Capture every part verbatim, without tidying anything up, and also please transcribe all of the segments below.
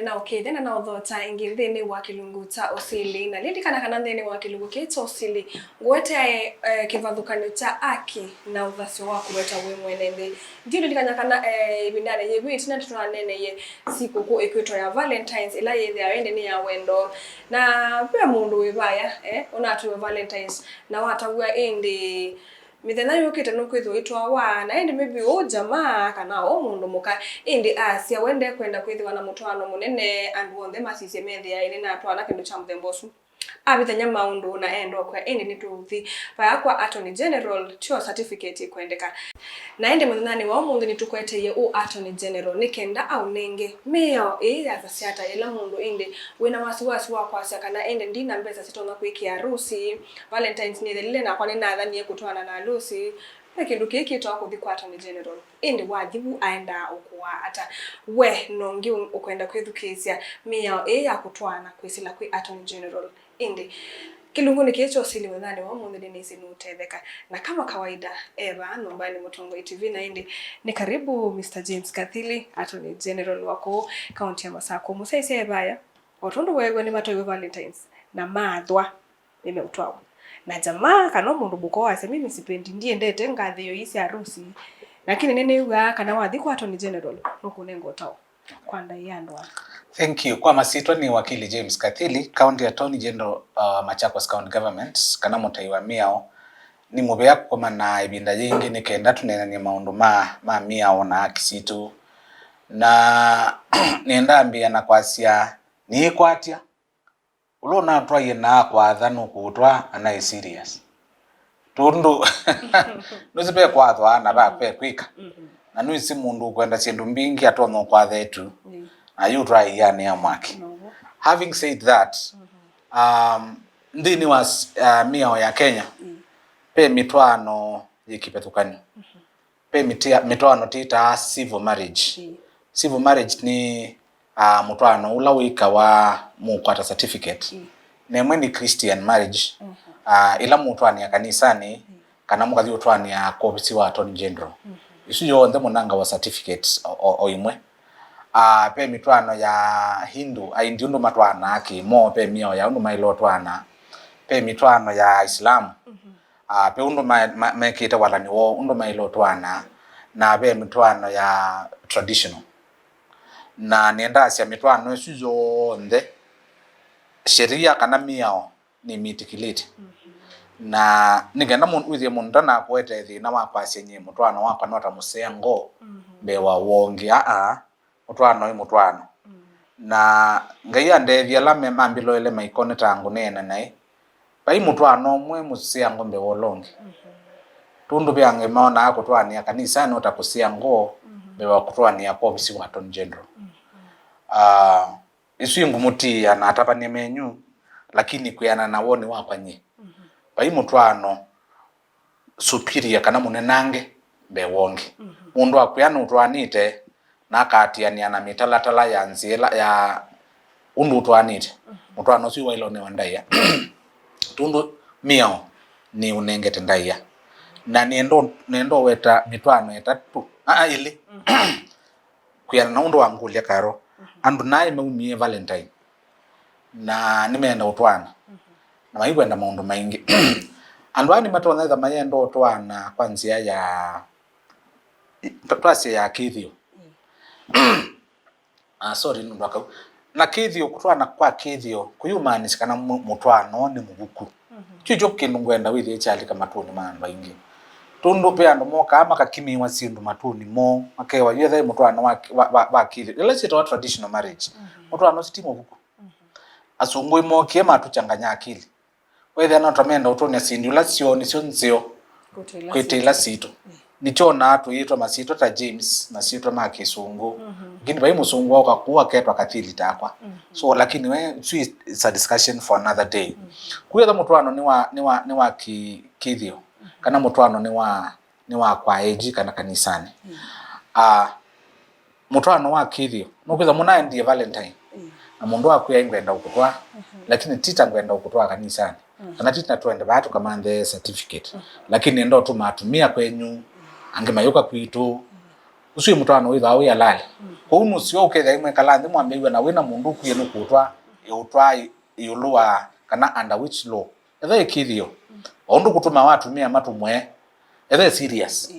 Na ũkĩthya na na ũthokya ĩngĩ nthĩnĩ wa kĩlungu kya ũsili. Na lilikana kana nthĩnĩ wa kĩlungu kĩĩ kya ũsili, ngũeteae, eh, kĩvathũkany'o kya aki na ũthasyo wa kũweta wĩ mwene nthĩ. Ndiũlilikany'a kana, eh, ĩvindanĩ yĩu ĩtina nĩtũnaneeneie sikũkũ ĩkwĩtwa ya Valentine's, ĩla yĩthĩawa ĩndĩ nĩ ya wendo. Na ve mũndũ wĩ vaya, eh, ũnatwĩwe Valentine's, na watavw'a ĩndĩ mĩthenya yũkĩte nũkwĩthĩwa ũitwawa, na ĩndĩ maybe ũ jamaa kana ũ mũndũ mũka, ĩndĩ asya we ndekwenda kwĩthĩwa na mũtwaano mũnene, andũ onthe masisye methĩae nĩnatwaana kĩndũ kya mũthemba ũsu. Avithany'a maũndũ na enda ũkw'a, ĩndĩ nĩtũũthi vaya kwa Attorney General, tyo certificate ĩkwendeka. Na ĩndĩ mũthenyanĩ wa ũmũnthĩ nĩtũkweteie ũ Attorney General nĩ kenda aũnenge mĩao ĩĩ yathasya ata yĩla mũndũ ĩndĩ wĩna wasiwasi wa kwasya kana ĩndĩ ndina mbesa sitonya kwĩkĩa arusi, Valentine's nĩthelile nakwa nĩnathanie kũtwaana na arusi. Ve kĩndũ kĩĩ kĩtawa kũthi kwa Attorney General. Ĩndĩ wathi vu aendaa ũkũaa ata? We no ũngĩ ũ-, ũkwenda kwĩthukĩĩsya mĩao ĩĩ ya kũtwaana kwĩsĩla kwĩ Attorney General. Ĩndĩ kĩlungunĩ kĩĩ kya ũsili mũthenyanĩ wa ũmũnthĩ nĩnĩsĩ nũũtetheka. Na kama kawaida, e vaa nyũmbanĩ Mũtongoi T V, na ĩndĩ nĩ karibu Mister James Kathili, Attorney General wa kũũ kaunti ya Masakũ. Mũsyaĩĩsya e vaya, o tondũ weew'a nĩmatwaiwe Valentine's na maathwa nĩmeũtwawa. Na jamaa kana mũndũ mũka wasya, "Mimi sipendi, ndiendete ngathĩĩo ii sya arusi." Lakini nĩnĩw'aa kana wathi kwa Attorney General, nũkũnenga ũtao kwa ndaĩa andũ aa. Thank you. Kwa masyĩtwa nĩ wakili James Kathili, County Attorney General, uh, Machakos County Government, kana mũtai wa mĩao. Nĩ mũvea kũkomana ĩvinda yĩngĩ nĩ kenda tũneenany'e maũndũ ma, ma mĩao na haki sitũ. Na nĩenda ambĩĩa na kwasya, nĩĩkwatya. Ũla ũnatwaie na akwatha nũkũũtwaa anaĩ serious. Tondũ nũsĩ ve kwathwa na va ve kwĩka. Na nũĩsĩ mũndũ ũkwenda syĩndũ mbingĩ atonya ũkwatha etu. Na yu ũtwaa ĩanĩ ya mwaki. Having said that, um, nthĩnĩ wa s-, uh, mĩao ya Kenya, ve mĩtwaano yĩ kĩvathũkany'o. Ve mĩtia-, mĩtwaano twĩtaa civil marriage. Civil marriage nĩ, ah, mũtwaano ũla wĩkawa mũkwata certificate. Na ĩmwe nĩ Christian marriage, ah, ĩla mũtwaanĩa kanisanĩ, kana mũkathi ũtwaanĩa kwa ovisi wa Attorney General. Isu yonthe mũnangawa certificate o, o, o imwe. Ah, ve mĩtwaano ya Hindu, Aindi ũndũ matwaanaa kĩmo, ve mĩao ya ũndũ maĩle ũtwaana. Ve mĩtwaano ya Islam, ah, ve ũndũ ma-, ma-, mekĩte walani woo, ũndũ maĩle ũtwaana, na ve mĩtwaano ya traditional. Na nĩendasya mĩtwaano ĩsu yonthe, sheria kana mĩao nĩmĩtĩkĩlĩte. Na nĩ kenda mũndũ wĩthĩe mũndũ ndanakũete thĩna wa kwasya nyie mũtwaano wakwa no ta mũseango mbee wa woo ũngĩ, aa, mũtwaano nĩ mũtwaano. Na Ngai andethya ala me-, mambĩloele maikone ta ngũneena naĩ, vai mũtwaano ũmwe mũseango mbee wa ũla ũngĩ. Tondũ ve angĩ maonaa kũtwaanĩa kanisanĩ o ta kũseango mbee wa kũtwaanĩa kwa ovisi wa Attorney General. Ah, isu ingũmũtiĩa na atavany'a menyu, lakini kwĩanana na woni wakwa nyie, vai mũtwaano superior kana mũnenange mbee wa ũngĩ. Mũndũ akwĩa nũtwaanĩte, na akaatĩanĩa na mĩtalatala ya nzĩa ĩla ya ũndũ ũtwaanĩte, mũtwaano ũsu waĩle ũnewa ndaĩa. Tondũ mĩao nĩũnengete ndaĩa. Na nĩenda, nĩenda ũweta mĩtwaano ĩtatũ, aa, ĩlĩ. Kwĩana na ũndũ wangũlya Karo, andũ naĩ maumie Valentine na nĩmeenda ũtwaana, na maikwenda maũndũ maingĩ. Andũ aa nĩmatonya ĩtha mayenda ũtwaana kwa nzĩa ya, twa-, twasye ya kĩthĩo. Ah, sorry, nũndũ wa kau. Na kĩthĩo, kũtwaana kwa kĩthĩo kũyũmaanisya kana mũ-, mũtwaano nĩ mũvuku. Kyu kyo kĩndũ ngwenda wĩthĩe kyalika matũnĩ ma andũ aingĩ. Tondũ ve andũ mokaa makakimĩĩwa syĩndũ matũnĩ moo, makewa yu ethai mũtwaano wa, wa, wa, wa kĩthĩo. Ĩla syĩtawa traditional marriage. Mũtwaano ũsu ti mũvuku. Asũngũi mookie matũchanganya akili. Wethĩa no twamenda ũtwony'a syĩndũ ila syoo nĩsyo nzeo kwĩtĩla sitũ. Nĩkyonaa tũyĩtwa masyĩtwa ta James, masyĩtwa ma kĩsũngũ. Lakini vai mũsũngũ waũka kũu aketwa Kathili takwa. So, lakini we, it's a discussion for another day. Kwĩtha mũtwaano nĩ wa, nĩ wa, nĩ wa kĩ-, kĩthĩo, kana mũtwaano nĩ wa, nĩ wa kwa age kana kanisanĩ. Ah, mũtwaano wa kĩthĩo, nũkwĩtha mũnaendie Valentine, na mũndũ akwĩa, "Ngwenda ũkũtwaa, lakini ti ta ngwenda ũkũtwaa kanisanĩ, kana ti ta twende vaa tũkamanthe certificate, lakini nenda ũtũma atumĩa kwenyu, angĩ mayũka kwitũ." Ũsu wĩ mũtwaano wĩthaa wĩ halali. Kwoou nũseo ũkethĩa imwĩkala nthĩ mwambĩw'a na wĩna mũndũ ũkwie nũkũtwa, ĩũtwaa ĩũlũ wa kana under which law. Etha ĩkĩthĩo. O ũndũ kũtũmawa atumĩa matũmwe, etha serious.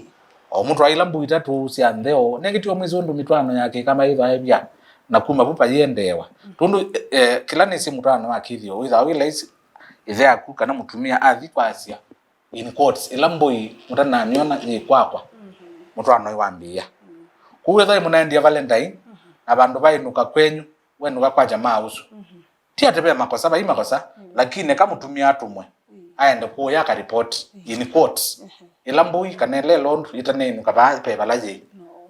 O mũtwaĩla mbũi itatũ sya ntheo, nengĩtiwe mwĩsĩ ũndũ mĩtwaano ya kĩkama yĩthwaĩvya, na kuma vu payĩendeewa. Tondũ, eh, kĩla nĩsĩ mũtwaano wa kĩthĩo wĩthawa wĩ laisi, ĩthe yaku kana mũtumĩa athi kwasya, in quotes, ĩla mbũi mũtanamyona yĩ kwakwa, mũtwaano ĩwambĩĩa. Kwoou etha mũnaendie Valentine, na vandũ vaĩnũka kwenyu, wenũka kwa jamaa ũsu. Ti atĩ ve makosa, vai makosa, lakini eka mũtumĩa atũmwe aende kũya akaripoti, in quotes, ĩla mbũi kana ĩla ĩlondu ĩtaneinũka vaa ve vala yĩ,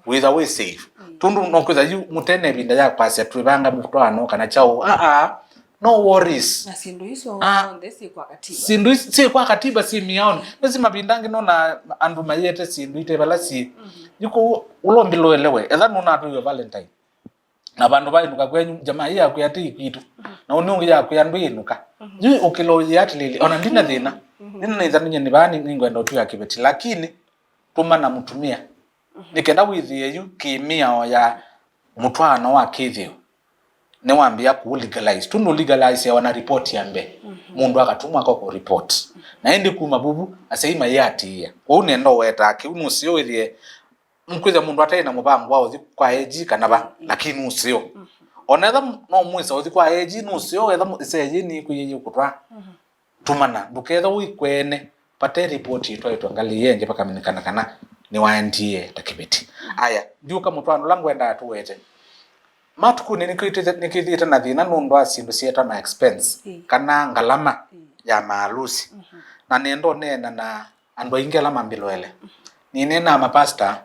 wĩtha wĩ safe. Tondũ no kwĩtha yu mũtene ĩvinda ya kwasya twĩvanga mũtwaano kana kyaũ. Aa, no worries. Na syĩndũ isu Ah. onthe syĩ kwa katiba. Syĩndũ isu syĩ kwa katiba, syĩ mĩaonĩ. Nĩsi mavinda angĩ nona andũ mayĩete syĩndũ ite vala syĩ. Yu kũu ũlombi lũelewe. Etha nũnatwĩwe Valentine. Na vandũ vaĩnũka kwenyu, jamaa ĩĩ yakwĩa atĩ ikwitũ. Na ũnĩ ũngĩ yakwĩa ndwĩĩnũka. Yu ũkĩla ũyĩ atĩlĩlĩ, ona ndina thĩna. Ndina na ĩthanĩnye nĩ vaa nĩ-, nĩngwenda ũtwĩa kĩveti. Lakini, tũmana mũtumĩa. Nĩ kenda wĩthĩe yu kĩmĩao ya mũtwaano wa kĩthĩo. Nĩwambĩĩa kũũ legalize. Tu nũ legalize ona report ya mbee. Mũndũ akatũmwa akoko report. Na ĩndĩ kuma vuvu, asyai mayĩatĩĩa. Kwoou nenda ũwetaa kĩu nũseo wĩthĩe Nĩkwĩthĩa mũndũ ataĩ na mũvango wa ũthi kwa A G kana va, lakini nũseo. Ona etha m-, no mwĩsa ũthi kwa A G, nũseo etha mũ-, ĩsee yĩ nĩkwĩyĩie kũtwaa. Tũmana, ndũketha ũikwene, vate ripoti ĩtwaĩtwe ngalĩ ĩngĩ vakamenyekana kana nĩwaendie ta kĩveti. Aya, ndiũka mũtwaano ũla ngwendaa tũwete. Matukũnĩ nĩkwĩtĩte-, nĩkwĩthĩĩte na thĩna nũndũ wa syĩndũ syĩtwa na expense, kana ngalama ya maalusi. Na nenda ũneena na andũ aingĩ ala mambĩloele. Nĩneenaa mapasta,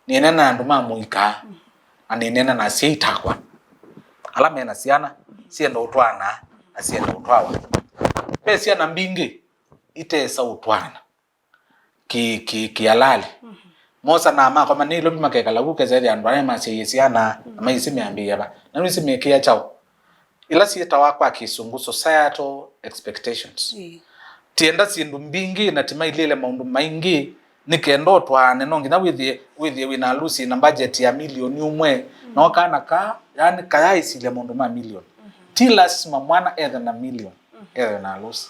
nĩneenaa andũ ma mũika, na nĩneenaa na asyai takwa. Ala me na syana, syenda ũtwaana, na syenda ũtwawa. Ve syana mbingĩ itesa ũtwaana ki, ki, kialali. Mosa na makoma nĩ ilovi makekala vu kesethĩa andũ ala masyaie syana, na maisĩ meambĩĩa va. Na nĩsĩ mekĩa kyaũ? Ila syĩtawa kwa Kĩsũngũ societal expectations. Ĩĩ. Tienda syĩndũ mbingĩ na timailĩle maũndũ maingĩ, nĩ kenda ũtwaane, no nginya wĩthĩe, wĩthĩe wĩ na alusi na budget ya milioni ũmwe, no kana ka, yani, kayaĩsilya maũndũ ma milioni. Ti lasima mwana ethe na milioni, ethe na alusi.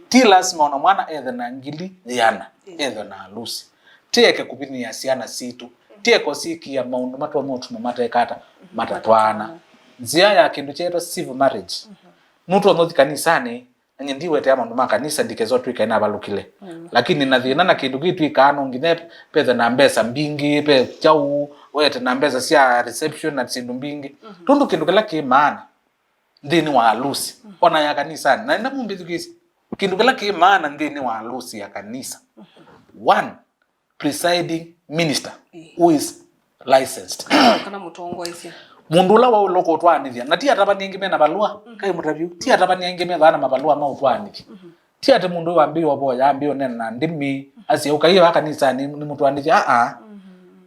Ti lasima ona mwana ethe na ngili yĩana, ethe na alusi. Tieke kũvinyĩa syana sitũ. Tieke ũsikia maũndũ matonya ũtuma mateka ata, matatwaana. Nzĩa ya kĩndũ kyeetwa civil marriage. Nũtonya ũthi kanisanĩ, na nyie ndiwetea maũndũ ma kanisa ndikesa ũtw'ĩke navalũkile. Lakini na thĩna na kĩndũ kĩtw'ĩkaa no nginya pethe na mbesa mbingĩ, pe kyaũ, wete na mbesa sya reception na syĩndũ mbingĩ. Tondũ kĩndũ kĩla kĩ maana nthĩnĩ wa alusi, ona ya kanisanĩ. Na ĩla mũmbĩthukĩĩsye, kĩndũ kĩla kĩ maana nthĩnĩ wa alusi ya kanisa. One, presiding minister who is licensed. Kana mũtongoesya. Mũndũ ũla waũlwa kũtwaanĩthya. Na ti atavany'a aingĩ mena valũa, kai mũtavyu. Ti atavany'a aingĩ methaa na mavalũa ma ũtwaanĩthya. Ti atĩ mũndũ ũyũ ambĩĩa ũvoya, ambĩĩa ũneena na ndĩmi, asye ũkai vaa kanisanĩ nĩ mũtwaanĩthye. Aa.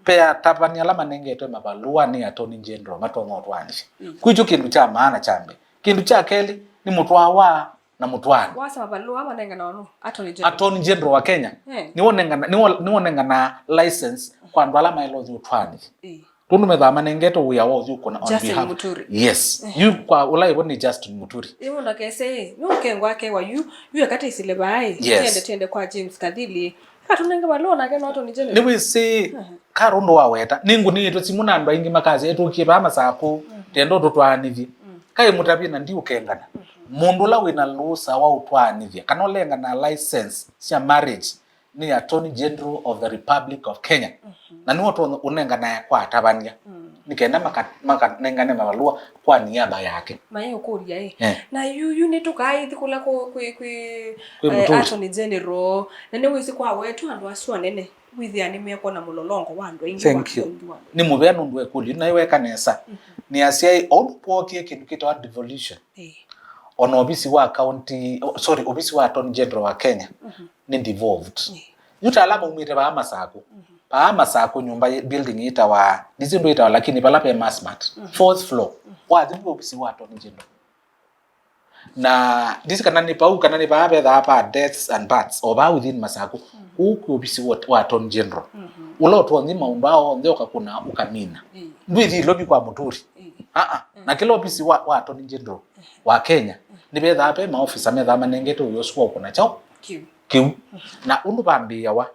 Pe atavany'a ala manengetwe mavalũa nĩ Attorney General matonya ũtwaanĩthya. Kwĩkyo kĩndũ kya maana kya mbee. Kĩndũ kya kelĩ nĩ mũtwawa na mũtwaano. Wasa mavalũa manenganawa nũ? Attorney General. Attorney General wa Kenya. Eh. Nĩwe ũnengana-, nĩwe, nĩwe ũnenganaa license kwa andũ ala maĩle ũthi ũtwaanĩthya. Eh. Tondũ methaa manengetwe wĩa wa ũthi ũkũna on Justin behalf. Muturi. Yes. Eh. Yu kwa ũla ĩvo nĩ Justin Muturi. Ĩĩ mũndũ akese, ĩ, nĩ ũkengwa akewa yu, yu eka tĩsile vaa, ĩ. Yes. Tiende, tiende kwa James Kathili. Katũnenge valũa nake no Attorney General. Nĩwĩsĩ, Karo ũndũ waweta, nĩngũnĩĩtwe simũ na andũ aingĩ makasya, "Ĩtũkie vaa Masakũ, tenda ũtũtwaanĩthye." Kaĩ mũtavye na ndiũkengana. Mũndũ ũla wĩ na lũsa wa ũtwaanĩthya, kana ũlenganaa license sya marriage, nĩ Attorney General of the Republic of Kenya. Na nĩwe ũtonya ũnenganae kwa atavany'a. Nĩ kenda maka-, makanengane mavalũa kwa niaba yake. Maĩ ũkũlya ĩ. Eh. Na yu, yu nĩtũkaithi kũla kũ-, kwĩ, kwĩ, Kwĩ eh, Mũturi. Attorney General. Na nĩwĩsĩ kwa wetu andũ asu anene. Wĩthĩa nĩmekwona mũlolongo wa andũ aingĩ. Thank you. Wa andũ. Nĩ mũvea nũndũ wa ĩkũlyo naĩ weka nesa. Nĩ asyai, o ũndũ kwookie kĩndũ kĩtawa devolution. Ĩĩ. Ona ovisi wa county, oh, sorry, ovisi wa Attorney General wa Kenya nĩ devolved. Ĩĩ. Yu ta ala maumĩte vaa Masakũ. Vaa Masakũ nyũmba yĩ-, building yĩtawa, ndisi ũndũ yĩtawa, lakini vala ve Massmart. Fourth floor. Wathi vu ovisi wa Attorney General. Na ndisi kana nĩ pau, kana nĩ vaa vethaa va deaths and births, o vaa within Masaku. Kũu kwĩ ovisi wa, wa Attorney General. Ũla ũtonyi maũndũ aa onthe ũkakũna, ũkamina. Ndwĩthi Ilovi kwa Mũturi. Aa. Na kĩla ovisi wa, wa Attorney General wa Kenya, nĩ vethaa ve maofisa methaa manengete ũĩ ũsu wa ũkũna kyaũ kĩu. Na ũndũ vambĩĩawa,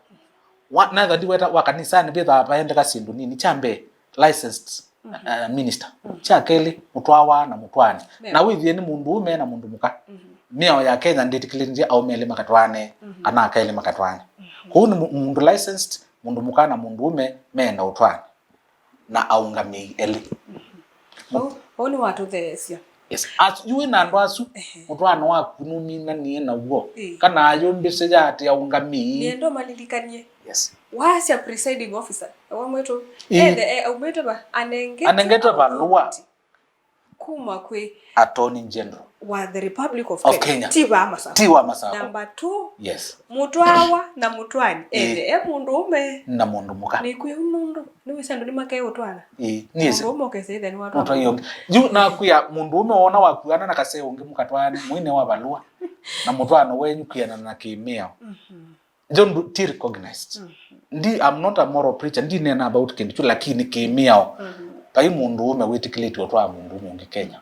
wa, natha ndiweta wa kanisanĩ vethaa vaendeka syĩndũ nini. Kya mbee, licensed uh, minister. Kya kelĩ, mũtwawa na mũtwaani. Na wĩthĩe nĩ mũndũ ũme na mũndũ mũka. Mĩao ya Kenya ndĩtĩkĩlĩtye aũme elĩ makatwaane kana aka elĩ makatwaane. Kwoou nĩ mũ- mũndũ licensed, mũndũ mũka na mũndũ ũme meenda ũtwaani na aũngamĩi elĩ. Ũu nĩwatũtheesya. Yes. Asu, yu wĩ na andũ asu, mũtwaano waku nũminanie naw'o. Kana ayũmbĩsya ya atĩ aũngamĩi. Nĩenda ũmalilikanie. Yes. Wasya presiding officer, wa mwĩtũ, ethe, e, aumĩte va, anengete, anengete valũa authority kuma kwĩ Attorney General wa the Republic of Kenya. Ti wa Masaku. Ti wa Masaku. Number two, yes, mũtwawa na mũtwaani, ethe e mũndũ ũme na mũndũ mũka. Nĩ kwĩ ũu nũndũ nĩwĩsĩ andũ nĩmakeũtwaana. Ĩĩ, nĩsĩ. Mũndũ ũme ũkesa ethe nĩwatwaana. Mũtwaie ũngĩ. Yu nakwĩa mũndũ ũme woona wakuana na kasee ũngĩ mũkatwaane, mwine wa valũa na mũtwaano wenyu kwĩanana na kĩmĩao. John, ti recognized. Ndi, I'm not a moral preacher, ndineena about kĩndũ kyu, lakini kĩmĩao, vai mũndũ ũme wĩtĩkĩlĩtwe ũtwaa mũndũ ũme ũngĩ Kenya.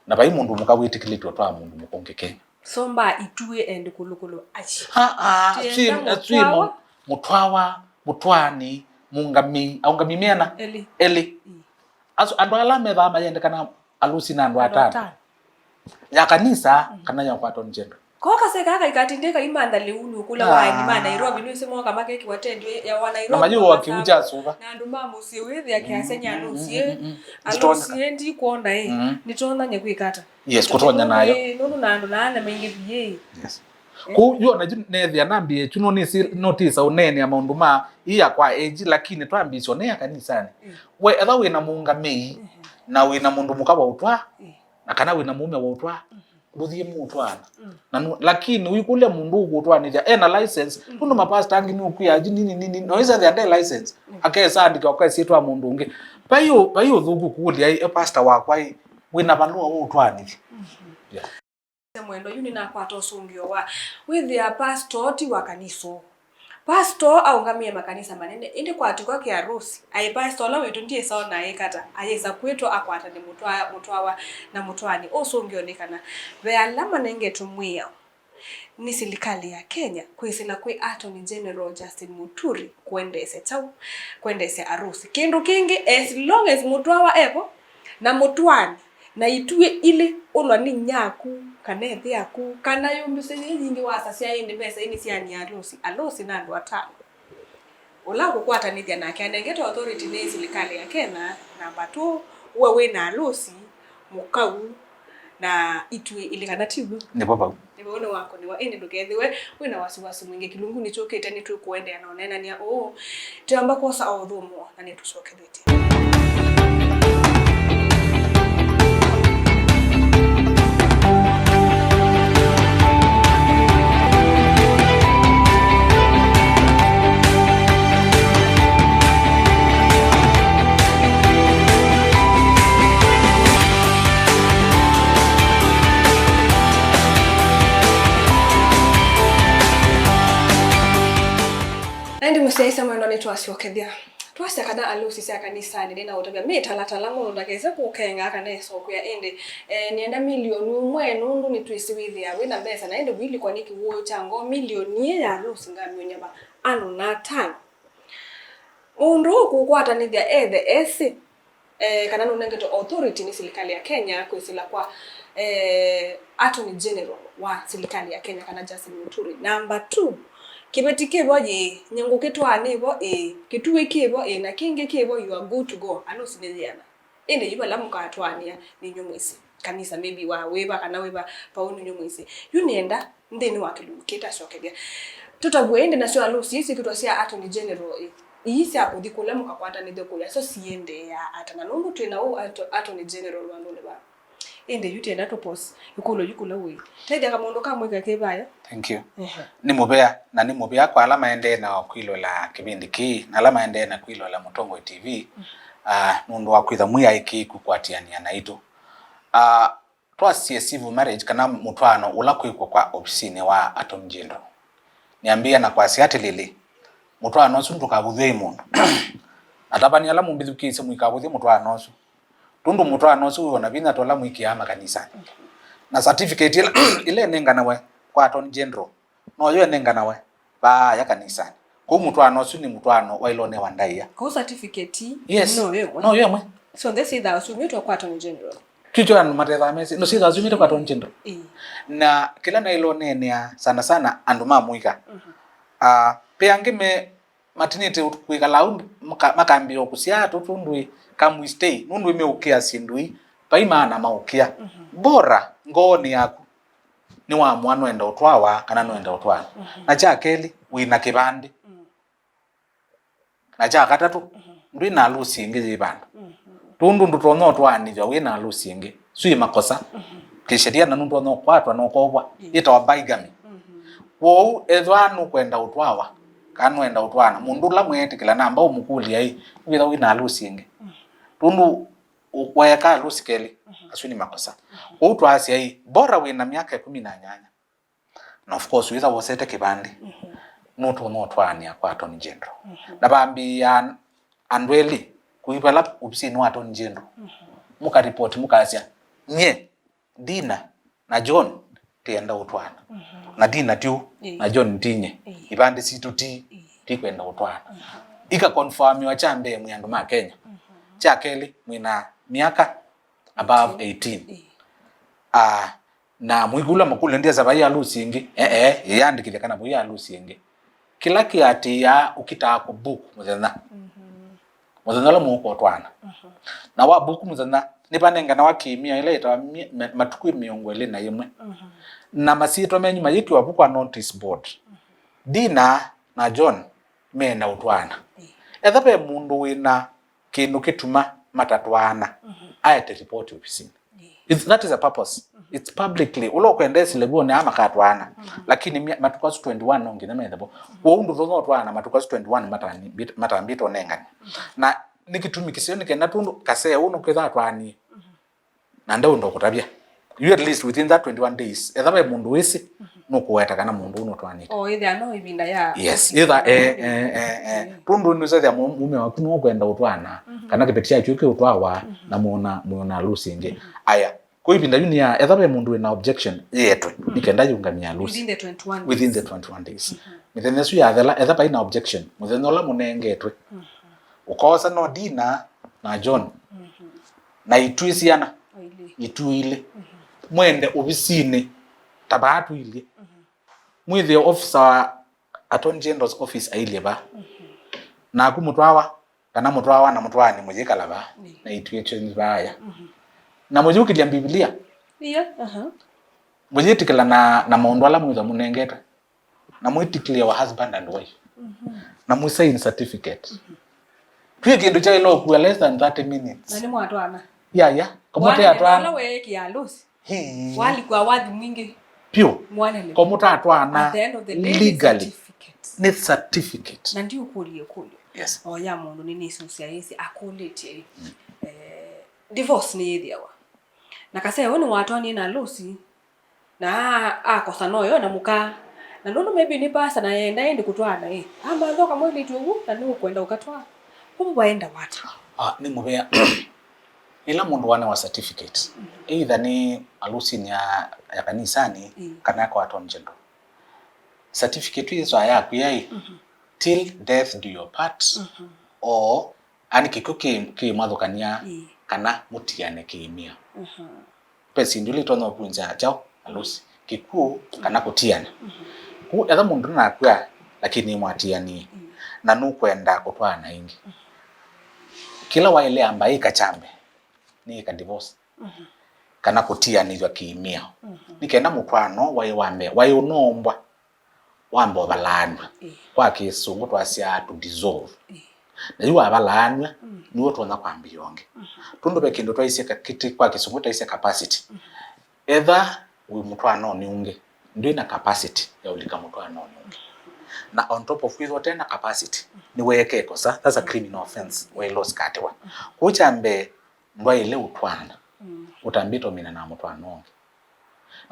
Na vai mũndũ mũka wĩtĩkĩlĩtwe ũtwaa mũndũ mũka ũngĩ Kenya. So mba ituĩ and kũlũkũlũ aci. Ah, ah, twĩ, twĩ mũtwawa, mũtwawa, mũtwaani, mũngamĩi, aũngamĩi meana? Elĩ. Elĩ. Asu, andũ ala methaa mayendekana alũsi na andũ atano. Ya kanisa, kana ya kwa Attorney General. Ko kaseka kaikatindĩka imantha lĩu nĩ ũkũla wa eni ma Nairobi, nĩwĩsĩ moka makekĩwa tendi ya wa Nairobi. Na mayũa kiu kya suva. Na andũ ma mũsyĩ wĩthĩa kĩasenya alũsi. Alũsi ndikwona ĩ. Nĩtonyanye kwĩka ata? Yes, kũtonya nayo. Ĩ, nũndũ na andũ naana maingĩ biĩ. Yes. Kũu yu ona yu nethĩa nambie yu no nisi, no tisa ũneenea maũndũ ma ii ya kwa age, lakini twambisye ũnea kanisanĩ. We etha wĩ na mũngamĩi na wĩ na mũndũ mũka wa ũtwa, na kana wĩ na mũũme wa ũtwa, ndũthiĩ mũũtwaana. Na nu, lakini ũikũlya mũndũ ũkũtwaanĩthya ena license, nũndũ mapasta angĩ nũkwĩa yu nini nini, no ĩsa thĩa nde license, akesa andĩka ũkesĩtwa mũndũ ũngĩ. Vai ũ, vai ũthũku kũlya ĩ, e pasta wakwa ĩ, wĩ na valũa ũũtwaanĩthya? Yeah. Mwendo, yu nĩnakwata ũsũngĩo wa wĩthĩa pastor ti wa kanisa ũũ. Pastor aũngamĩe makanisa manene, ĩndĩ kwatĩkwa kĩarũsi, aĩ pastor ũla witũ ndiĩsa ona aĩkata, ayĩsa kwĩtwa akwatane mũtwa-, mũtwawa na mũtwaani. Ũsũngĩo nĩ kana ve ala manengetwe mwĩao nĩ silikalĩ ya Kenya kwĩsĩla kwĩ Attorney General Justin Muturi kũendeesya kyaũ? Kũendeesya arũsi. Kĩndũ kĩngĩ, as long as mũtwawa evo, na mũtwaani, na ituĩ ilĩ, ũlwa nĩ nyaku, kana ĩthe yaku, kana yũmbĩsye yĩ yingĩ wasasya ĩndĩ mbesa ii nĩ sya nĩ alũsi, alũsi na andũ atano. Ũla ũkũkwatanĩthya nake anengete authority nĩ silikalĩ ya Kenya, namba two, we wĩ na alũsi, mũkau, na ituĩ ilĩ, kana ti w'o? Nĩvo vau. Nĩvo nĩwakũnĩwa, ĩndĩ ndũkethĩwe wĩ na wasiwasi mwingĩ. Kĩlungu nĩkyũkĩte, nĩtũkũendeea na ũneenany'a ũũ. Twĩamba kwosa o ũthũmũo na nĩtũsokethĩtye. Na ĩndĩ mũsyaĩĩsya mwendwa, nĩtwasyokethya. Twasya kana alũsi sya kanisanĩ nĩ na ũtavya mĩtalatala mũndũ ndakese kũkenga kana ĩsokwĩa, ĩndĩ, eh, nĩenda milioni ũmwe nũndũ nĩtwĩsĩ wĩthĩa wĩ na mbesa, na ĩndĩ ũilikwa nĩ kĩwũũ kya ngoo milioni ĩĩ ya alũsi ngamĩũnyava andũ na atano. Mũndũ ũkũkwatanĩthya ethe esĩ, eh, kana nũnengetwe authority nĩ silikalĩ ya Kenya kwĩsĩla kwa, eh, Attorney General wa silikalĩ ya Kenya, kana Justin Muturi. Number two, kĩveti kĩvo ĩ, nyũngũ kĩtwaanĩvo ĩ, kĩtuĩ kĩvo ĩ, na kĩngĩ kĩvo, you are good to go. Alũsi nĩ yĩana. Ĩndĩ yu vala mũkatwaanĩa nĩ inyw'ĩ mwĩsĩ. Kanisa maybe wa wĩva kana wĩva vau nĩ inyw'ĩ mwĩsĩ. Yu nĩenda nthĩnĩ wa kĩlungu kĩĩ tasyokethya. Tũtavw'e ĩndĩ nasyo alũsi ii syĩkĩtwa sya Attorney General ĩ, ii sya kũthi kũla mũkakwatanĩthw'a kũya, syo siendeeaa ata? Na nũndũ twĩ na ũũ ato-, Attorney General vandũnĩ va. Ĩndĩ yu twĩenda tũ pause ĩkũlyo yu kũla ũĩ. Tethya kamũndũ ka mwĩka kĩ vaya. Thank you. Ehe. Nĩ mũvea, na nĩ mũvea kwa ala maendee na kwĩlola kĩvindi kĩĩ, na ala maendee na kwĩlola Mũtongoi T V, ah, nũndũ wa kwĩtha mwĩ aĩkĩĩku kũatĩanĩa naitũ. Ah, Twasye civil marriage kana mũtwaano ũla kwĩkw'a kwa ovisinĩ wa Attorney General. Nĩambĩĩa na kwasya atĩlĩlĩ, mũtwaano ũsu ndũkavũthw'e nĩ mũndũ. Atavany'a ala mũmbĩthukĩĩsye mũikavũthye mũtwaano ũsu. Tondũ mũtwaano ũsu wĩ o na vinya ta ũla mwĩkĩaa makanisanĩ. Na certificate ĩla, ĩla ĩnenganawe kwa Attorney General, noyo ĩnenganawe vaaya kanisanĩ. Kwoou mũtwaano ũsu nĩ mũtwaano waĩle ũnewa ndaĩa. Kwoou certificate ii Yes. noyo ĩmwe? Noyo ĩmwe. So nthĩ syĩthaa syumĩtwe kwa Attorney General? Kyu kyo andũ matethaa mesĩ, nũsyĩthaa syumĩte kwa Attorney General. Ĩĩ. Na kĩla naĩle ũneenea sana sana andũ ma mũika. Mhm. Ah, ve angĩ me matinĩte kwĩkala au, maka-, makambĩĩa kũsyaa tũtũ ndũĩ, can we stay? Nũndũ ĩmeũkĩa syĩndũ ii, vai maana maũkĩa. Mhm. Bora ngoonĩ yaku nĩwamũa nũenda ũtwawa kana nũenda ũtwaana. Mhm. Na kya kelĩ, wĩ na kĩvandĩ. Mm. Na kya katatũ, Mhm. ndwĩ na alũsi ĩngĩ yĩ vandũ. Mhm. Tũndũ ndũtonya ũtwaanĩthw'a wĩ na alũsi ĩngĩ. Syĩ makosa. Mhm. Kĩsheria na nũtonya ũkwatwa na ũkovwa. Ĩĩ. Yĩtawa bigamy. Mhm. Kwoou, ethĩwa nũkwenda ũtwawa, kana nũenda ũtwaana, mũndũ ũla mwĩtĩkĩla namba ũmũkũlya ĩ, wĩtha wĩ na alũsi ĩngĩ. Mhm. Tũndũ ũ-, weeka alũsi kelĩ, Mhm. asu nĩ makosa. Mhm. Kwoou twasya ĩ, bora wĩ na myaka ĩkũmi na nyanya. Na of course, wĩtha wosete kĩvandĩ, Mhm. nũtonya ũtwaanĩa kwa Attorney General. Mhm. Na vambĩĩa an-, andũ elĩ kũi vala ovisinĩ wa Attorney General. Mhm. Mũkaripoti, mũkasya, nyie, Dina na John, tĩenda ũtwaana. Mhm. Na Dina ti ũũ, Ĩĩ. na John ti nyie. Ĩĩ. Ivandĩ sitũ ti, Ĩĩ. ti kwenda ũtwaana. Mhm. Ikakonfamiwa kya mbee mwĩ andũ ma Kenya. Mhm. Kya kelĩ, mwĩ na myaka above eighteen. Ĩĩ. Ah, na mũikũlw'a makũlyo, ndyĩsa vai alũsi ĩngĩ. Ee, ĩyandĩkĩthya kana mũi alũsi ĩngĩ. Kĩla kĩatĩĩaa ũkitaa kũ book mũthenya. Mhm. Mũthenya ũla mũũkũtwaana. Mhm. Na wa book mũthenya, nĩvanenganawa kĩmĩa ĩla yĩtawa mye-, me-, matukũ mĩongo ĩlĩ na ĩmwe. Mhm. Na masyĩtwa menyu mayĩkĩwa vu kwa notice board. Mhm. Dina na John menda ũtwaana. Ĩĩ. Etha ve mũndũ wĩ na kĩndũ kĩtuma matatwaana, Mhm. aete ripoti ovisinĩ. Ĩĩ. It's, that is a purpose. Mhm. It's publicly. Ũla ũkwenda esile vyũ nĩ aa makatwaana. Mhm. Lakini mya-, matukũ asu twenty-one no nginya methe vo. Kwoou ndũtonya ũtwaana matukũ asu twenty-one matani-, matambĩte ũnengane. Mhm. Na nĩ kĩtumi kĩseo nĩ kenda tũndũ kasee ũũ nũkwĩtha atwaanie. Mhm. Na ndeũndũ kũtavya. You at least within that twenty-one days, etha ve mũndũ wĩsĩ, Mhm. nũkũweta kana mũndũ ũũ nũtwaanĩte. O, ĩthĩa no ĩvinda ya Yes, ĩtha, eh, eh, eh, eh. Mm. Tũndũ nĩsethĩa mũ-, mũme waku nũkwenda ũtwaana, Mhm. kana kĩveti kyaku kĩũtwawa, Mhm. na mũona, mũona alũsi ĩngĩ. Mhm. Aya, kwa ĩvinda yu nĩ ya, etha ve mũndũ wĩna objection, yetwe, Mhm. nĩ kenda yũngamie alũsi. Within the twenty-one Within the days. twenty-one days. Mhm. Mĩthenya ĩsu yathela, etha vai na objection, mũthenya ũla mũnengetwe. Mhm. Ũkosa no Dina na John. Mhm. Na itwĩ syana. O ilĩ. Itwĩ ilĩ. Mhm. Mwende ovisinĩ ta vaa tũilyĩ. Mhm. Mwĩthĩe officer wa Attorney General's office ailyĩ vaa. Mhm. Naku mũtwawa, kana mũtwawa na mũtwaani mũyĩkala vaa. Ĩĩ. Na itwĩ change vaaya. Mhm. Na mũyũkĩlya Mbivilia. Ĩĩ, aha. Mũyĩtĩkĩla na, na maũndũ ala mwĩthwa mũnengetwe. Na mwĩ declare wa husband and wife. Mhm. Na mwĩ sign certificate. Mhm. Twĩ kĩndũ kyaĩle ũkua less than thirty minutes. Na nĩ mwatwaana? Ya, ya. Kamũte atwaana. Ũla weekĩa alũsi. Hii. Walikwa wathi mwingĩ. Piũ. Mwanene. Kamũte atwaana. At the end of the day, legally. Certificate. Nĩ certificate. Na ndiũkũlye kũlyo. Yes. O ya mũndũ nĩ nĩsũsya ĩsĩ akũlĩtye. Mm. Eh, divorce nĩ yĩthĩawa. Na kaseo nĩ watwaanie na alũsi. Na akosa noyo na mũka. Na nũndũ maybe nĩ pasta na yenda ĩndĩ kũtwaana ĩ. Amathoka mwĩlĩtu ũu na nĩ ũkwenda ũkatwaa. Ũu waenda wata? Ah, nĩ mũvea. Ĩla mũndũ wanewa certificate, either nĩ alũsinĩ ya, ya kanisani, Mm. kana kwa Attorney General. Certificate ĩsu yakwĩa ĩ, Mhm. till death do your part, Mhm. or ani kĩkw'ũ kĩ-, kĩmwathũkany'a, Mm. kana mũtiane kĩmĩa. Mhm. Ve syĩndũ ila itonya ũvunzya kyaũ, alũsi, kĩkw'ũ kana kũtiana. Mhm. Kũu etha mũndũ nĩnakw'a, lakini nĩmwatianie, Mm. na nũkwenda kũtwaana ĩngĩ. Mhm. Kĩla waĩle amba ĩka kya mbee, nĩ ĩka divorce. Mhm. Kana kũtianĩthw'a kĩmĩao. Mhm. Nĩ kenda mũtwaano waĩ wa mbee, waĩ ũnoombwa, wamba ũvalaanw'a. Ĩĩ. Kwa Kĩsũngũ twasyaa to dissolve. Ĩĩ. Na yu wavalaanw'a, Mm. nĩw'o ũtonya kwambĩĩa ũngĩ. Mhm. Tondũ ve kĩndũ twaisye ka-, kĩtĩ kwa Kĩsũngũ twaisye capacity. Mhm. Etha wĩ mũtwaanonĩ ũngĩ, ndwĩ na capacity ya ũlika mũtwaanonĩ ũngĩ. Na on top of kwĩthwa ũte na capacity, Mhm. nĩweeka ĩkosa, that's a criminal offense, waĩle ũsikatĩwa. Mhm. Kwoou kya mbee, ndwaĩle ũtwaana, Mm. ũtambĩte ũmina na mũtwaano ũngĩ.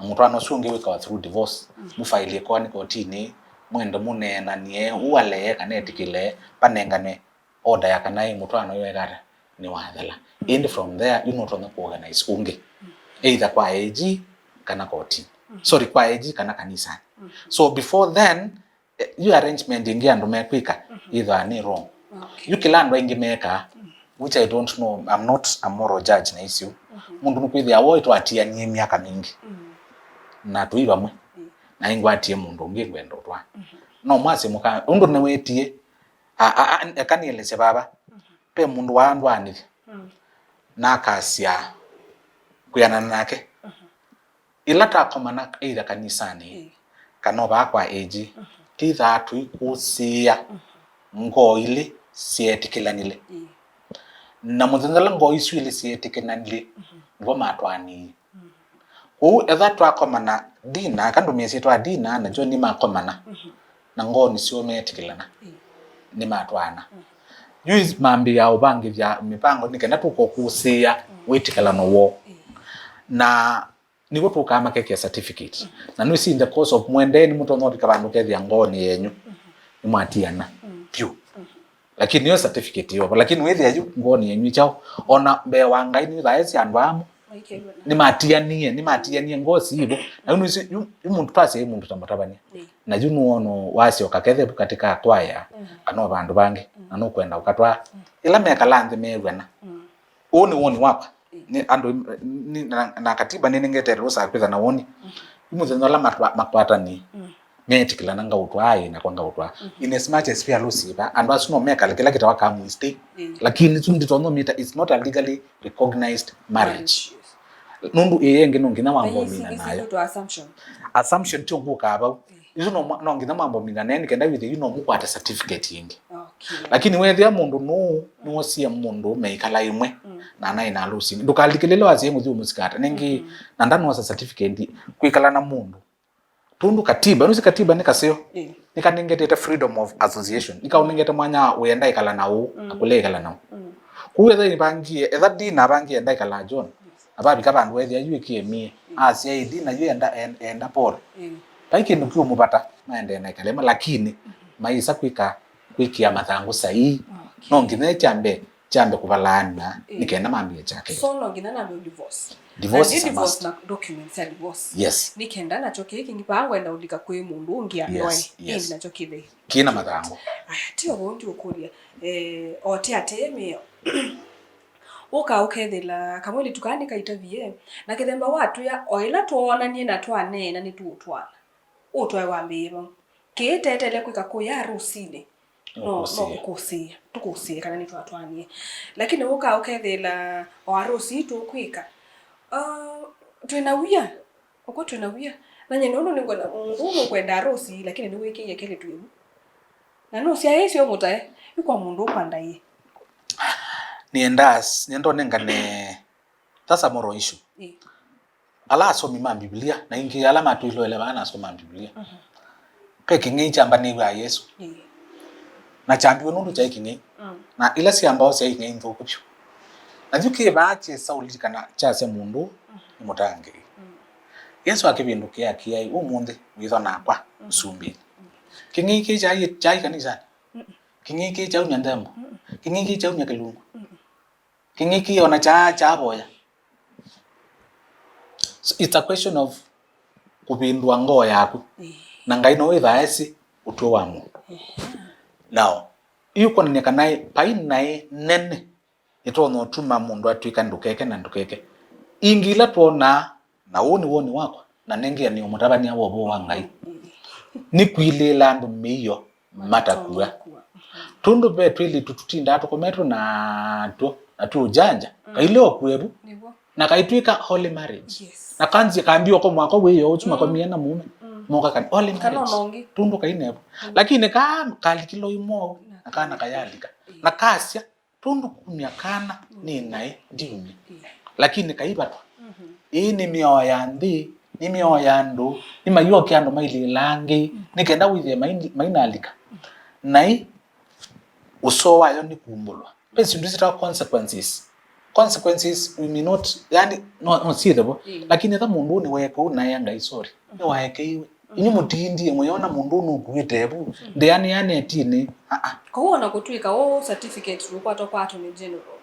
na mũtwaano ũsu ũngĩ wĩkawa through divorce, mũfaili ĩkoani kotinĩ, mwende mũneenanie, ũalee kana etĩkĩle, panengane order ya kana ĩ mũtwaano ĩyo ĩkata nĩwathela. Ĩndĩ from there, yu nũtonya kũorganize ũngĩ, either kwa A G kana koti, sorry, kwa A G kana kanisanĩ. So before then, eh, yu arrangement ĩngĩ andũ mekwĩka yĩthĩawa nĩ wrong. Okay. Yu kĩla andũ aingĩ mekaa, which I don't know, I'm not a moral judge na isu. Mũndũ nĩkwĩthĩa woo ĩtwatianie myaka mingĩ na tũi vamwe, na ĩngwatie mũndũ ũngĩ ngwenda ũtwaa. No mwasye mũka ũndũ nĩwĩtie, a, a, a, eka nĩelesye vava. Ve mũndũ waandwanĩthya na akasya kwĩanana nake. Ĩla twakomana either kanisanĩ kana o vaa kwa A G, twĩthaa tũikũsĩĩa ngoo ilĩ syeetĩkĩlanile. Na mũthenya ũla ngoo isu ilĩ syeetĩkĩlanile, nĩvo matwaanie. Kwoou etha twakomana dina, aka ndũmĩe syĩtwa dina, na John nĩmakomana, na ngoonĩ syoo meetĩkĩlana, nĩmatwaana. Yu mambĩĩa ũvangĩthya mĩvango nĩ kenda tũkokũsĩĩa wĩtĩkĩlano woo. Na nĩw'o tũkaa makekĩa certificate. Na nĩwĩsĩ in the course of mwendee nĩmũtonya ũvika vandũ ũkethĩa ngoonĩ yenyu nĩmwatiana vyũ. Lakini yo certificate yovo. Lakini wĩthĩa yu ngoonĩ yenyu kyaũ? Ona mbee wa Ngai nĩthaĩsye andũ amo nĩmatianie, nĩmatianie ngoo siivo. Na yu nĩwĩsĩ, yu, yu mũndũ twasya ĩ mũndũ ta mũtavany'a. Na yu nĩwona wasyoka kethe vu katĩ ka kwaya, kana o vandũ vangĩ, na nũkwenda ũkatwaa. Ĩla mekala nthĩ meew'ana. Ũũ nĩ woni wakwa. Nĩ andũ, nĩ, na, na katiba nĩnengete rũsa kwĩtha na woni. Yu mũthenya ũla matwa-, makwatanie, meetĩkĩlana ngaũtwaa ĩ nakwa ngaũtwaa. In as much as we are Lucifer, andũ asu no mekale kĩla kĩtawa common stay. Lakini su nditonya mita, it's not a legally recognized marriage. Nũndũ ĩĩ ĩngĩ no nginya wamba ũmina nayo. Assumption tio ngũkaa vau. Isu no mwa-, no nginya mwamba ũmina nayo nĩ kenda wĩthĩe yu no mũkwate certificate ĩngĩ. Lakini wethĩa mũndũ nũũ nĩwosie mũndũ meikala ĩmwe na anaĩ na alusi. Ndũkalikĩlĩle wasye ngũthi ũmũsikata. Nĩngĩ na ndanosa certificate kwĩkala na mũndũ. Tũndũ katiba, nũsi katiba nĩ kaseo. Nĩkanengetete freedom of association. Nĩkaũnengete mwanya wa ũenda ĩkala na ũũ, na kũle ĩkala na ũũ. Kũu etha ĩvangie, etha Dina avangie enda ĩkala John. Na vavika vandũ wethĩa yu ĩkĩe mie. Asya ĩ Dina yu enda, en-, enda Paul. Vai kĩndũ kĩũmũvata, maendee na ĩkala ĩmwe, lakini maisa kwĩka, kwĩkĩa mathangũ saii. No nginya kyambe kyambe kũvalaana nĩ kenda mambie kyake. So no nginya nambe divorce. Divorce is a must. Na documents ya divorce. Yes. Nĩ kenda nakyo kĩĩ kĩngĩ vaa ngwenda ũlika kwĩ mũndũ ũngĩ andoe. Yes, yes. Ĩndĩ nakyo kĩthei kĩna mathangũ. Aya, tio vau ndiũkũlya. Eh, ote atee mĩao. Ũka ũkethĩla kamwĩlĩtu kaa nĩkaitavie, na kĩthemba watwĩa, o ĩla twoonanie na twaneena nĩtũũtwaana. Ũtwae wambĩĩe vau. Kĩĩ teteele kwĩka kũya arũsinĩ. No, no kũkũsĩĩa, tũkũsĩĩe kana nĩtwatwaanie. Lakini ũkaa ũkethĩla o arũsi tũkwĩka. Ah, twĩ na wia. Ũkw'o twĩ na wia. Na nyie nũndũ nĩngwenda, mũndũ ũũ nũkwenda arũsi, lakini nĩwĩkĩie kelĩtu ĩvu. Na nũsyaĩĩsye ũmũtae, yu kwa mũndũ ũkwandaie. Nĩendaa, nĩenda ũnengane, that's a moral issue. Ĩĩ. Ala asomi ma Mbivilia, na aingĩ ala matwĩloele vaa nasoma Mbivilia. Ve kĩng'ei kyambanĩw'e na Yesũ. Na kyambiwe nũndũ kyaĩ kĩng'ei. Na ila syambao syaĩ ing'ei nthũku vyũ. Na yu kĩ vaa kyesa ũlilikana kyasya mũndũ nĩ mũtangĩĩi. Yesũ akĩvĩndũkĩa akĩa, "Ũmũnthĩ wĩthwa nakwa ũsumbĩnĩ." Kĩng'ei kĩĩ kyaĩ, kyaĩ kanisanĩ? Kĩng'ei kĩĩ kyaumya nthembo? Kĩng'ei kĩĩ kyaumya kĩlungu? Kĩng'ei kĩĩ ona kya, kyavoya. So it's a question of kũvĩndũa ngoo yaku. Na Ngai no wĩthaa esĩ ũtw'o wa mũndũ. Now, yu kwonany'a kana vai naĩ nene ĩtonya ũtuma mũndũ atw'ĩka ndũkeke na ndũkeke. Ingĩ ila twonaa, na ũũ nĩ woni wakwa, na nengĩanĩo mũtavany'a wa ũvoo wa Ngai, nĩ kwilĩĩla andũ mĩio matakua. Tũndũ ve twĩlĩtu tũtindaa tũkometwe na tw'o, na twĩ ũjanja, kaile ũkue vu, na kaitw'ĩka holy marriage. Na kanzia kambia ũkomwa kwa wĩoo ũsu makomie na mũũme, moka kana holy marriage. Tũndũ kainevo. Lakini kaa kalikilo imwou, na kana kayalika. Na kasya, tũndũ kumya kana nĩ naĩ ndiumya. Lakini kaivatwa. Ĩĩ nĩ mĩao ya nthĩ, nĩ mĩao ya andũ, nĩ mayũoke andũ mailĩĩla angĩ, nĩ kenda wĩthĩe mai-, mainalika. Naĩ ũsoo wayo nĩ kumbũlwa. Ve syĩndũ syĩtawa consequences. Consequences we may not, yani, no, no syĩthĩvo. Mm. Lakini etha mũndũ nĩweeka ũu naĩa Ngai sorry, nĩwaekeiwe. Inyu mũtindie mũyona mũndũ ũũ nũkuĩte vu, ndĩanĩa netinĩ. Aa. Kwoou ona kũtw'ĩka ũũ certificate nũkwatwa kwa Attorney General,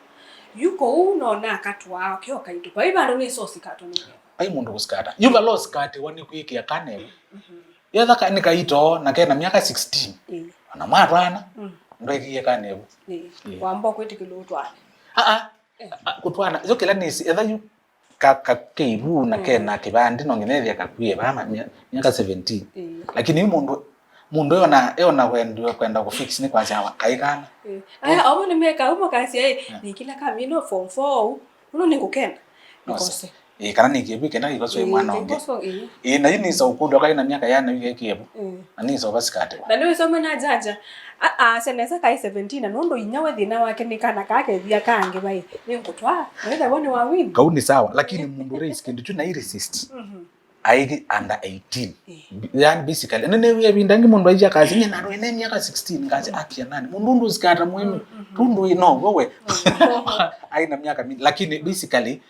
yu kũu no nakatwaa kĩo kaitũ. Vai vandũ nĩ sosi katũmĩe. Vai mũndũ kũsikata. Yu vala ũsikatĩwa nĩ kwĩkĩa kanevu. Yetha ka-, nĩ kaito na kena myaka sixteen. Ĩĩ. Ona mwatwaana, ndwekie kanevu. Ĩĩ. Ĩĩ. Wamba kwĩtĩkĩlwa ũtwaane. Aa. A, kũtwaana, yo kĩla nĩsĩ, etha yu ka, ka, keivu na kena kĩvandĩ, no nginya ethĩa kakuie vaa ma-, mya-, myaka seventeen. Ĩĩ. Lakini yu mũndũ, mũndũ eona, eona kwenda, kwenda kũfix nĩ kwasya wa, kaĩ kana. Ĩĩ. Aya, omo nĩmeka, ũmo kasya, ĩ, nĩkĩla kamino form four ũu, ũno nĩngũkena. No, nĩkose. Ĩĩ, kana nĩkie vu kenda kĩkoswe mwana ũngĩ. Ĩĩ, na yu nĩsa ũkũlya kaĩ na myaka yana yu kekie vu. Ĩĩ. Na nĩsa ũvasikatĩwa. Na nĩwĩsome na janja. Aa, asya nesa kaĩ seventeen, na nũndũ inya we thĩna wake nĩ kana kakethia kangĩ vai. Nĩngũtwaa. Nĩtha wone wa win. Kau nĩ sawa, lakini mũndũ raise kĩndũ kyu na i resist. Aĩ under eighteen. Ĩĩ. Bi-, yani basically, nĩ, nĩ ĩvinda ĩngĩ mũndũ aija kasi, nyina andũ ene myaka sixteen, ngasi akia nani. Mũndũ ũndũ ũsikata mwĩmi, tũndũ ĩ no, wewe. Aĩ na myaka mi-, lakini basically,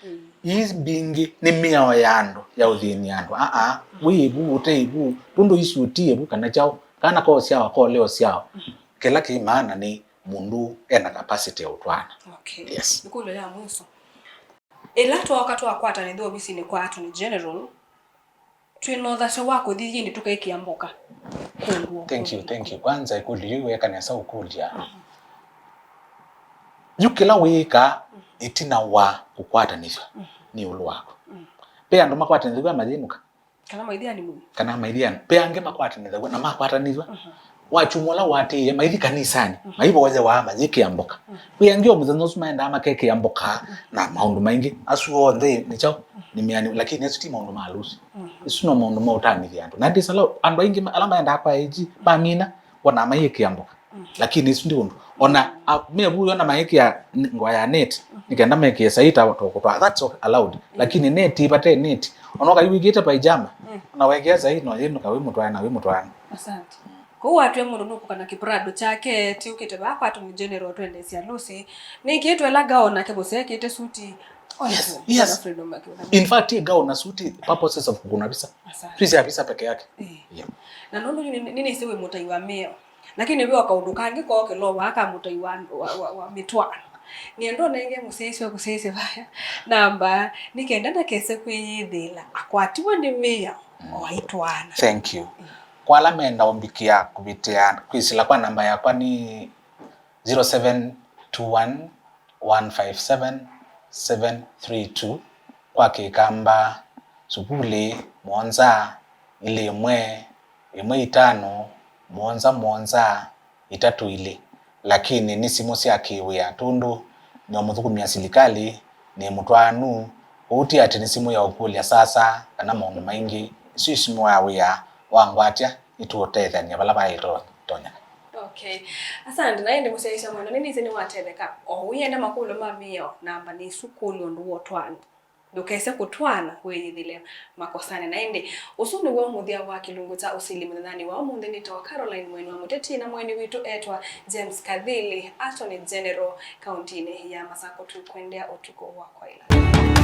ii mbingĩ nĩ mĩao ya andũ, ya ũthĩni andũ. Aa, wĩ ĩvu, ũte ĩvu, tũndũ isu ũti ĩvu kana kyaũ, kana kosyawa, koleo syawa. Kĩla kĩ maana nĩ mũndũ ena capacity ya ũtwaana. Okay. Yes. Ĩkũlyo ya mwiso. Ĩla twooka twakwatanĩthw'a ovisinĩ kwa Attorney General, twĩ na ũthasyo wa kũthi yĩndĩ tũkaĩkĩa mboka kũndũ o kũndũ. Thank you, thank you. Kwanza ĩkũlyo yĩu weka nesa ũkũlya. Yu kĩla wĩĩka ĩtina wa kũkwatanĩthw'a nĩ ĩũlũ waku. Ve andũ makwatanĩthw'a mayĩnũka. Kana maithi animuni. Kana maithi ani-, ve angĩ makwatanĩthaw'a na makwatanĩthw'a. Wakyumwa ũla waatĩĩe, maithi kanisanĩ, maivoyewa, mayĩkĩa mboka. Ve angĩ o mũthenya ũsu maendaa makekĩa mboka na maũndũ maingĩ. Asu onthe nĩ kyaũ? Nĩ mĩani, lakini asu ti maũndũ ma loose. Asu no maũndũ ma ũtanĩthya andũ. Na ndĩsala andũ aingĩ ma-, ala maendaa kwa A G, mamina, wonaa mayĩkĩa mboka. Lakini isu ndi ũndũ. Ona, a, me vu yona maĩkĩa n-, ngwa ya net, nĩ kenda mekĩe saita tũkũtwa. That's all allowed. Lakini net, ivate net. Ona ũkaiwĩkĩte paijama, ona wekĩa saita no yĩnũka wĩ mũtwae na wĩ mũtwae. Asante. Kwoou watw'e mũndũ nũkũka na kĩprado kyake, tiũkĩte vaa kwa Attorney General twendeesya Lucy. Nĩkĩĩtwe ĩla ngao nake mũsee ekĩte suti. Yes, yes. Freedom yake. In fact, hii ngao na suti, purposes of kũkũna visa. Asante. Twĩsĩ ya visa peke yake. Eh. Yeah. Na nũndũ nĩ, nĩ, nĩnĩsĩ wĩ mũtai wa mĩao. Lakini ve o kaũndũ kangĩ koo kĩlowaa ka mũtai wa, wa, wa, wa mĩtwaano. Nĩenda ũnenge mũsyaĩĩsya ũkũsyaĩĩsya vaya namba nĩ kenda ndakese kwĩyĩthĩĩla akwatiwe nĩ mĩao o aitwaana. Thank you. Kwa ala menda ũmbikĩa kũvĩtĩa kwĩsĩla kwa namba yakwa nĩ zero seven two one, one five seven, seven three two, kwa Kĩkamba, sukuli mũonza, ilĩ ĩmwe, ĩmwe itano, mũonza mũonza, itatũ ilĩ. Lakini nĩ simũ sya kĩwĩa, tũndũ nĩ o mũthũkũmi wa silikalĩ, nĩ mũtwaanu, ũu ti atĩ nĩ simũ ya ũkũlya sasa kana maũndũ maingĩ. Isu simũ ya wĩa wangwatya, nĩtũũtethany'a vala vaitonyeka. Okay. Asante, na ĩndĩ mũsyaĩĩsya mwendwa, nĩnĩsĩ nĩwatetheka. O ũyenda makũlyo ma mĩao, namba nĩ isu, kũlya ũndũ wa ũtwaani. Ndũkese kũtwaana wĩyĩthĩle makosanĩ. Na ĩndĩ, ũsu nĩw'o mũthya wa kĩlungu kya ũsili mũthenyanĩ wa ũmũnthĩ. Nĩtawa Caroline Mweni wa Mũteti, na mũeni witũ etwa James Kathili, Attorney General kauntinĩ ya Masakũ. Tũkwendea ũtukũ wa kwaĩla.